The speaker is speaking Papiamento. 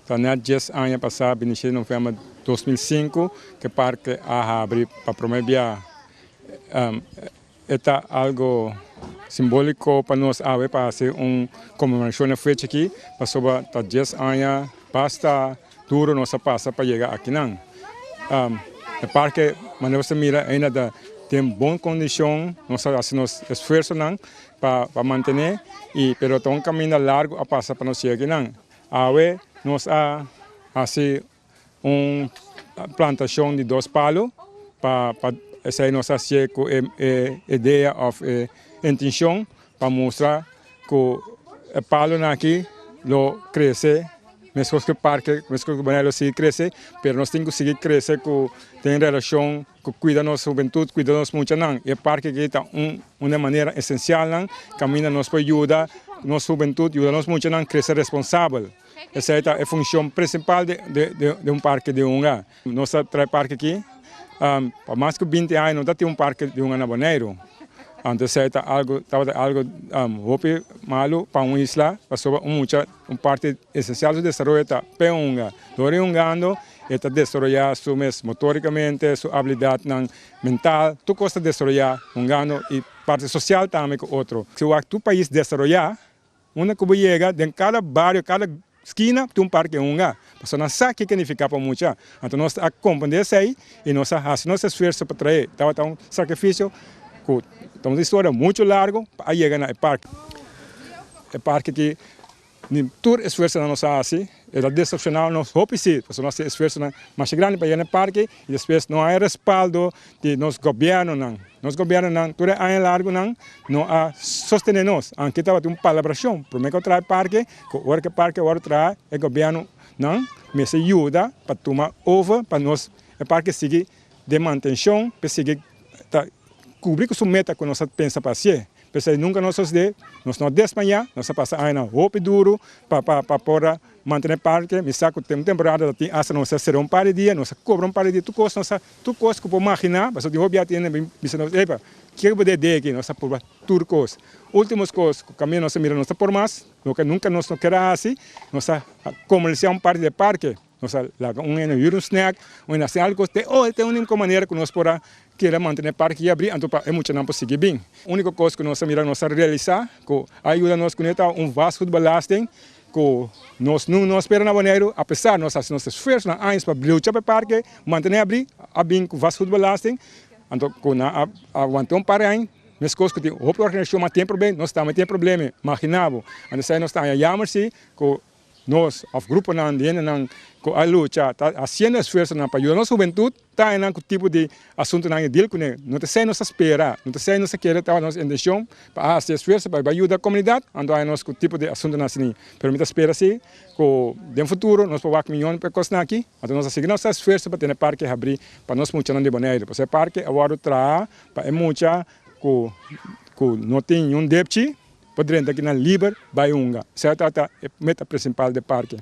Ta net 10 aña pasá, 26 di novèmber 2005, ku e parke a habri pa promé biaha. E ta algu simbóliko pa nos awe pa hasi un konmemorashon e fecha aki, pasobra ta 10 aña basta duru nos a pasa pa yega akinan. E parke, manera bo ta mira, ainda ta den bon kondishon. Nos a hasi nos esfuersonan pa mantené, pero ta un kaminda largu a pasa pa nos yega akinan. Awe nos a hasi un plantashon di dos palu pa esei nos a hasié ku e idea òf e intenshon pa mustra ku e palunan aki lo krese meskos ku e parke, meskos ku Bonaire lo sigui krese, pero nos tin ku sigui krese ku den relashon ku kuida nos hubentut, kuida nos muchanan. E parke aki ta un un manera esensialnan kaminda nos por yuda nos hubentut, yuda nos muchanan krese responsabel. Esei ta e funshon prinsipal di un parke di hunga. Nos a trae parke aki pa mas ku 20 aña no ta tin un parke di hunga na Boneiru. Anto esei ta algu, tabata algu hopi malu pa un isla pasobra un mucha un parti esensial di su desaroyo ta p'e hunga. Dor e hungando e ta desaroyá su mes motórikamente, su abilidatnan mental, tur kos ta desaroyá hungando i parti sosial tambe ku otro. Si wak tur pais desaroyá, unda ku bo yega den kada bario, kada skina tin un parke hunga, pasobra nan sa kiko nifiká pa mucha. Anto nos a komprendé esei i nos a hasi nos esfuerso pa trae. Tabata un sakrifisio ku ta un historia muchu largu pa a yega na e parke. E parke aki ni tur esfuersonan nos a hasi, e ta desepshoná nos hopi si, pasobra nos hasi esfuersonan masha grandi pa yega na e parke i despues no hay respaldo di nos gobièrnunan. Nos gobièrnunan tur e aña largunan no a sostené nos, aunke tabatin un palabrashon promé ku a traha e parke, ku ora ku e parke a wòrdu traha e gobièrnunan mester yuda pa tuma over pa nos e parke sigui den mantenshon, pa e sigui ta kubri ku su meta ku nos a pensa pa hasié. P'esei nunka nos a sosodé, nos no a desmañá, nos a pasa añanan hopi duru pa pa por a mantené parke. Mi sa ku den un temporada ta tin asta nos a sera un par di dia, nos a kobra un par di dia, tur kos nos a tur kos ku por maginá, pasobra tin hopi a tende bin bisa nos, epa, kiko bo dede aki? Nos a purba tur kos. Último kos ku kaminda nos a mira nos ta por mas, loke nunka nos no ker a hasi, nos a komersiá un parti di e parke. Nos a laga un hende hür un snack, un hende hasi algo, te ora te úniko manera ku nos por a keda mantené parke yabrí anto pa e muchanan por sigui bin. Úniko kos ku nos a mira nos a realisá ku a yuda nos kuné ta un vastgoedbelasting ku nos no no a spera na Boneiru, apesar nos a hasi nos esfuerso nan años pa lucha pa e parke mantené abrí, a bin ku vastgoedbelasting anto ku nan a wanta un par di aña. Meskos ku tin hopi organisashon mas tin e problema, nos tambe tin e problema, imagina bo. Anto esei nos ta haña yamer si ku Nos, of gruponan di hendenan ku a lucha ta hasiendo esfuersonan pa yuda nos hubentut, ta hendenan ku tipo di asuntunan e deal kuné. No ta esei nos ta spera, no ta esei nos ta kere, tabata nos intenshon pa hasi esfuerso pa bai yuda komunidat, anto hay nos ku tipo di asuntunan asina. Pero mi ta spera si ku den futuro nos por wak miyon pa e kosnan aki, anto nos a sigui nos esfuerso pa tene parke habrí pa nos muchanan di Boneiru, pasobra e parke a wòrdu traha pa e mucha ku ku no tin niun depchi. Por drenta kinan liber bai hunga. Esei ta ta e meta principal di e parke.